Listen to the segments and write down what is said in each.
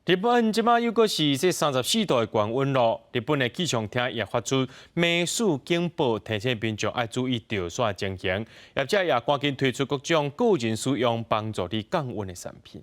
日本這擺又閣是這34度的高溫咯。日本的氣象廳也發出暝雨警報，提醒民眾愛注意著沙情形。業者也趕緊推出各種個人使用幫助你降溫的產品。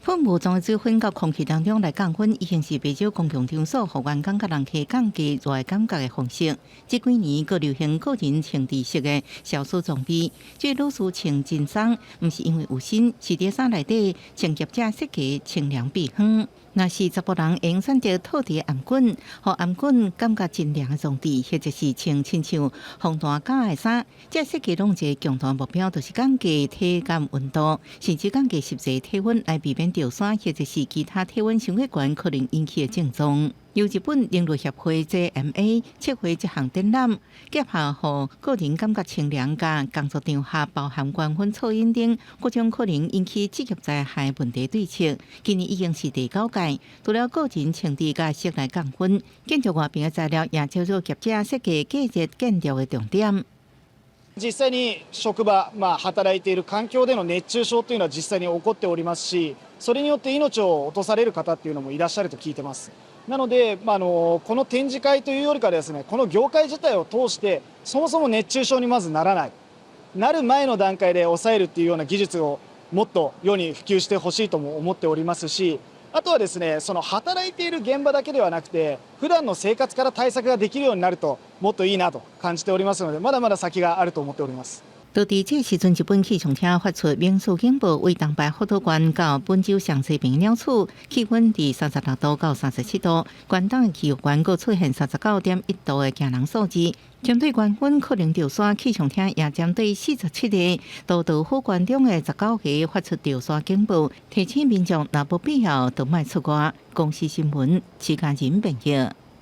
噴霧裝的水粉到空氣當中來降溫，已經是袂少公共場所予員工佮人客降低熱的感覺的方式。這幾年閣流行個人穿戴式的消暑裝備，這個老師穿真鬆，毋是因為有身，是佇衫內底穿業者設計清涼秘方。若是查埔人會用選擇套佇頷頸，予頷頸感覺真涼的裝置，或者是穿親像防彈甲的衫，這設計攏有一個共同目標，就是降低體感溫度，甚至降低實際體溫，來避免著沙或者是其他體溫傷過懸可能引起的症狀。由日本冷熱協會 JMA 策劃這項展覽，結合予個人感覺清涼佮工作場合包含關溫噪音等各種可能引起職業災害問題對策。今年已經是第九屆，除了個人穿戴佮室內降溫，建築外邊的材料也朝著業者設計隔熱建築的重點。実際に職場、まあ、働いている環境での熱中症というのは実際に起こっておりますし、それによって命を落とされる方っていうのもいらっしゃると聞いてます。なので、まあ、この展示会というよりかですね、この業界自体を通して、そもそも熱中症にまずならない、なる前の段階で抑えるっていうような技術をもっと世に普及してほしいとも思っておりますし、あとはですね、その働いている現場だけではなくて、普段の生活から対策ができるようになるともっといいなと感じておりますので、まだまだ先があると思っております。就佇這時陣，日本氣象廳發出免暑警報，為東北福島縣到本州上濟邊鳥取，氣溫佇36度到37度，關東的崎玉縣閣出現39.1度的驚人數字。針對高溫可能著沙，氣象廳也針對47個都道府縣中的19個發出著沙警報，提醒民眾若無必要，就莫出外。公視新聞，徐家仁編譯。